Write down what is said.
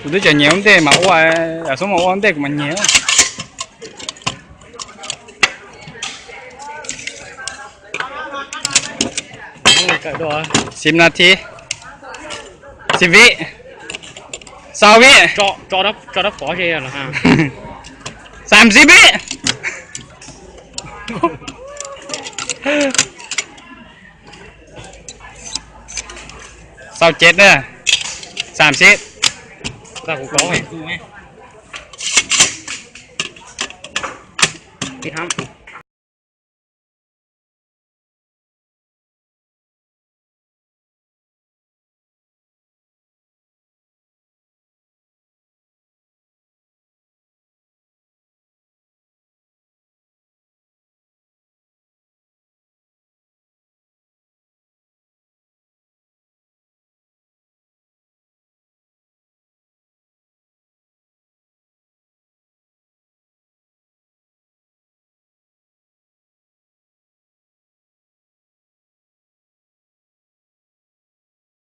Tui ca nheum te, ma oa, a sum ma oa te, ma nheum. ສິບນາທີ ສິບວິ ຊາວວິ ເຈາະ ເຈາະດັບ ເຈາະດັບຂໍເຮັດຫຍັງລະຮະ ສາມສິບວິ ຊາວເຈັດເດີ ສາມສິບ ຕາຫູກອງ ໄປ ໄປ ໄປ ປິດຫ້າມ.